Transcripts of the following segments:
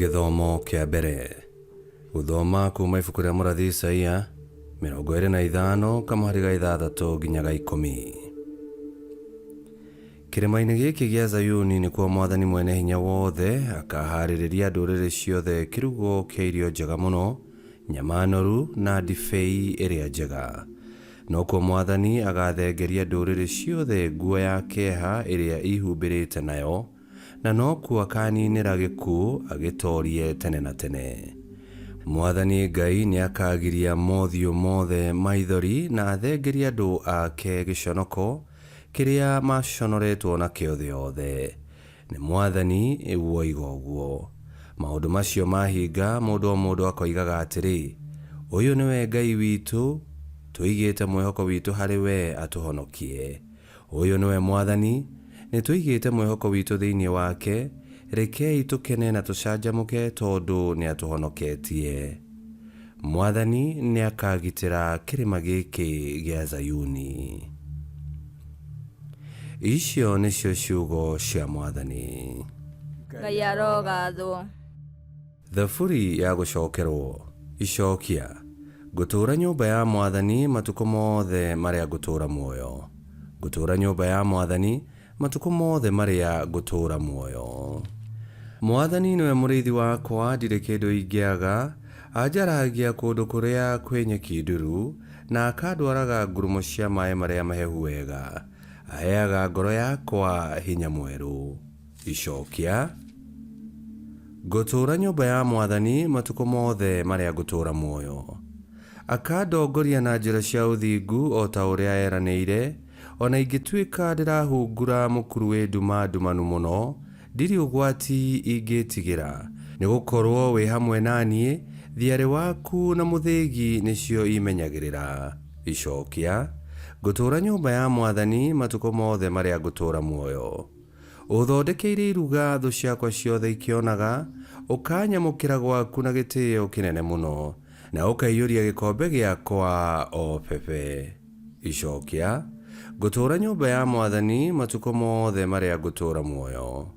Gĩthomo kĩa mbere. Gũthoma kuma ibuku rĩa mũrathi Isaia 25 kamũhari ga 6 nginya ga 10. Kĩrĩma-inĩ gĩkĩ gĩa Zayuni nĩkuo Mwathani Mwene-Hinya-Wothe akaahaarĩrĩria ndũrĩrĩ ciothe kĩrugo kĩa irio njega mũno, nyama noru na ndibei ĩrĩa njega. Nokuo Mwathani agaathengeria ndũrĩrĩ ciothe nguo ya kĩeha ĩrĩa ihumbĩrĩte nayo, na nokuo akaaniinĩra gĩkuũ agĩtoorie tene na tene. Mwathani Ngai nĩakaagiria mothiũ mothe maithori na athengerie andũ ake gĩconoko kĩrĩa maconoretwo nakĩo thĩ yothe. Nĩ Mwathani woiga ũguo. Maũndũ macio mahinga, mũndũ o mũndũ akoigaga atĩrĩ, Ũyũ nĩwe Ngai witũ, tũigĩte mwĩhoko witũ harĩ we atũhonokie. Ũyũ nĩwe Mwathani, nĩtũigĩte mwĩhoko witũ thĩinĩ wake, rekei tũkene na tũcanjamũke tondũ nĩatũhonoketie. Mwathani nĩakagitĩra kĩrĩma gĩkĩ gĩa Zayuni. Icio nĩcio ciugo cia Mwathani. Ngai arogathwo. Thaburi ya gũcokerwo. Icokia. Ngũtũũra nyũmba ya Mwathani matukũ mothe marĩa ngũtũũra muoyo. Ngũtũũra nyũmba ya Mwathani matukũ mothe marĩa ngũtũũra muoyo. Mwathani nĩwe mũrĩithi wakwa, ndirĩ kĩndũ ingĩaga. Anjarahagia kũndũ kũrĩa kwĩ nyeki nduru, na akandwaraga ngurumo cia maĩ marĩa mahehu wega. Aheaga ngoro yakwa hinya mwerũ. Icokia. Ngũtũũra nyũmba ya Mwathani matukũ mothe marĩa ngũtũũra muoyo. Akandongoria na njĩra cia ũthingu o ta ũrĩa eranĩire, o na ingĩtuĩka ndĩrahungura mũkuru wĩ nduma ndumanu mũno, ndirĩ ũgwati ingĩtigĩra, nĩ gũkorũo wĩ hamwe na niĩ, thiarĩ waku na mũthĩgi nĩcio imenyagĩrĩra. Icokia. Ngũtũũra nyũmba ya Mwathani matukũ mothe marĩa ngũtũũra muoyo. Ũthondekeire iruga thũ ciakwa ciothe ikĩonaga, ũkanyamũkĩra gwaku na gĩtĩo kĩnene mũno, na ũkaiyũria gĩkombe gĩakwa o bebe. Icokia. Ngũtũũra nyũmba ya Mwathani matukũ mothe marĩa ngũtũũra muoyo.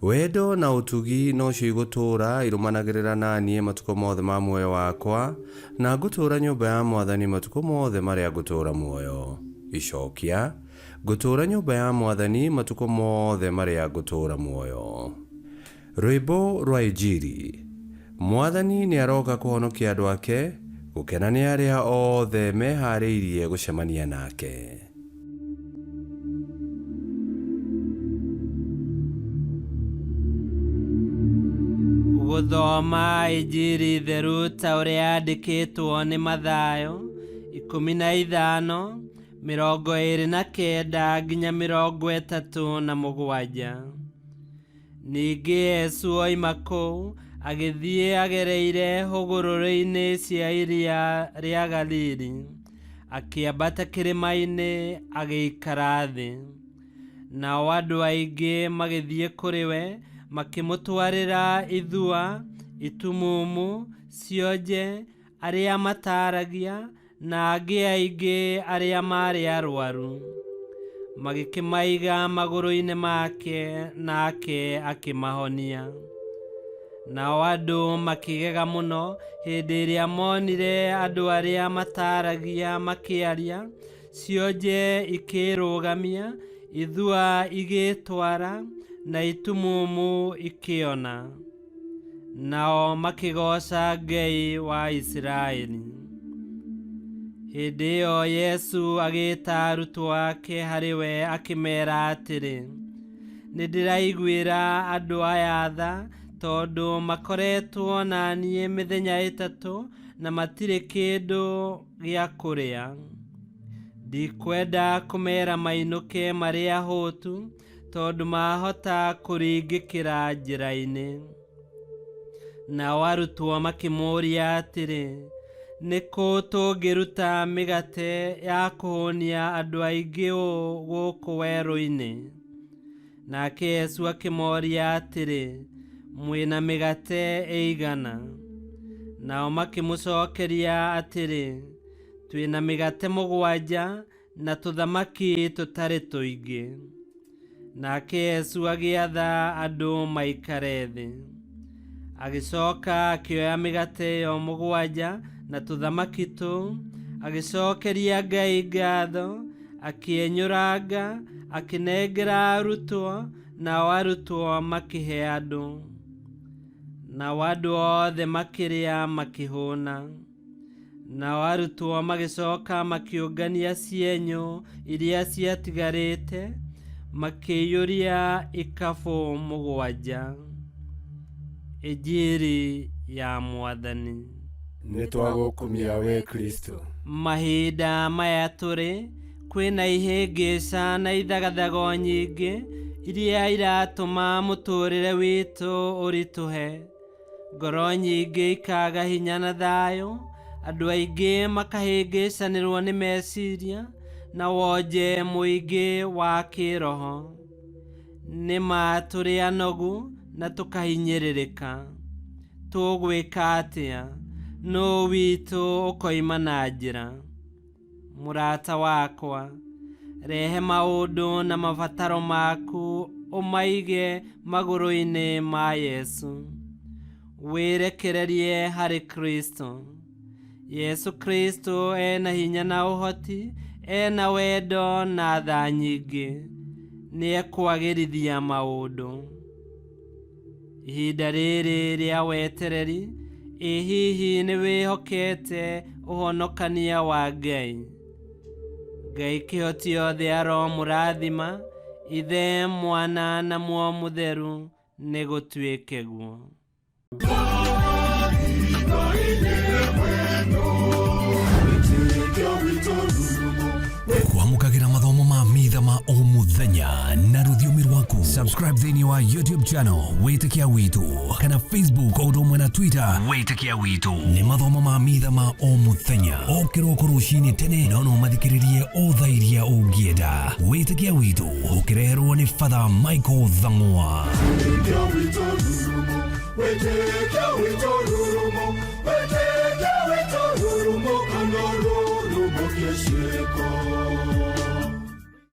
Wendo na ũtugi nocio igũtũũra irũmanagĩrĩra na niĩ matukũ mothe ma muoyo wakwa, na ngũtũũra nyũmba ya Mwathani matukũ mothe marĩa ngũtũũra muoyo. Icokia. Ngũtũũra nyũmba ya Mwathani matukũ mothe marĩa ngũtũũra muoyo. Rwĩmbo rwa Injiri. Mwathani nĩaroka kũhonokia andũ ake, gũkena nĩ arĩa othe mehaarĩirie gũcemania nake. Gũthoma Injiri theru ta ũrĩa yandĩkĩtwo nĩ Mathayo 15 29 nginya 37. Ningĩ Yesu oima kũu, agĩthiĩ agereire hũgũrũrũ-inĩ cia iria rĩa Galili, akĩambata kĩrĩma-inĩ agĩikara thĩ. Nao andũ aingĩ magĩthiĩ kũrĩ we, makĩmũtwarĩra ithua, itumumu, cionje, arĩa mataaragia, na angĩ aingĩ arĩa maarĩ arwaru. Magĩkĩmaiga magũrũ-inĩ make, nake akĩmahonia. Nao andũ makĩgega mũno hĩndĩ ĩrĩa monire andũ arĩa mataaragia makĩaria, cionje ikĩĩrũgamia, ithua igĩĩtwara, na itumumu ikĩona. Nao makĩgooca Ngai wa Isiraeli. Hĩndĩ ĩyo Yesu agĩĩta arutwo ake harĩ we akĩmeera atĩrĩ, Nĩ ndĩraiguĩra andũ aya tha, tondũ makoretwo na niĩ mĩthenya ĩtatũ na matirĩ kĩndũ gĩa kũrĩa. Ndikwenda kũmeera mainũke marĩ ahũtu, tondũ mahota kũringĩkĩra njĩra-inĩ. Nao arutwo makĩmũũria atĩrĩ, Nĩ kũ tũngĩruta mĩgate ya kũhũnia andũ aingĩ ũũ gũkũ werũ-inĩ? Nake Yesu akĩmoria atĩrĩ, Mwĩ na mĩgate ĩigana? Nao makĩmũcokeria atĩrĩ, Twĩ na mĩgate mũgwanja na tũthamaki tũtarĩ tũingĩ. Nake Yesu agĩatha andũ maikare thĩ. Agĩcoka akĩoya mĩgate ĩyo mũgwanja na tũthamaki tũu, agĩcokeria Ngai ngatho, akĩenyũranga, akĩnengera arutwo, nao arutwo makĩhe andũ. Nao andũ othe makĩrĩa makĩhũna. Nao arutwo magĩcoka makĩũngania cienyũ iria ciatigarĩte, makĩiyũria ikabũ mũgwanja. Injiri ya Mwathani. Nĩ twagũkumia we Kristo. Mahinda maya tũrĩ kwĩna ihĩngĩca na ithagathago nyingĩ iria iratũma mũtũrĩre witũ ũritũhe. Ngoro nyingĩ ikaga hinya na thayũ, andũ aingĩ makahĩngĩcanĩrwo nĩ meciria na wonje mũingĩ wa kĩroho. Nĩ ma tũrĩ anogu na tũkahinyĩrĩrĩka. Tũgwĩka atĩa? Nũũ witũ ũkoima na njĩra? Mũrata wakwa, rehe maũndũ na mabataro maku ũmaige magũrũ-inĩ ma Yesu. Wĩrekererie harĩ Kristo. Yesu Kristo ena hinya na ũhoti, ena wendo na tha nyingĩ. Nĩekwagĩrithia maũndũ. Ihinda rĩrĩ rĩa wetereri, ĩ hihi nĩ wĩhokete ũhonokania wa Ngai? Ngai kĩhoti othe aromũrathima, Ithe, Mwana na Muoyo Mũtheru, nĩ gũtuĩke guo. Kwamũkagĩra mathomo ma mitha ma o mũthenya na rũthiomi rwaku. Subscribe thĩinĩ wa YouTube channel Wĩtĩkia Witũ kana Facebook o ũndũ ũmwe na Twitter Wĩtĩkia Witũ. Nĩ mathomo ma mitha ma o mũthenya o kĩroko rũcinĩ tene, no no mathikĩrĩrie o thaa iria ũngĩenda. Wĩtĩkia Witũ ũkĩreherwo nĩ Father Michael Thang'wa. Wĩtĩkia witũ rurumo, wĩtĩkia witũ rurumo, kana rurumo kĩciko.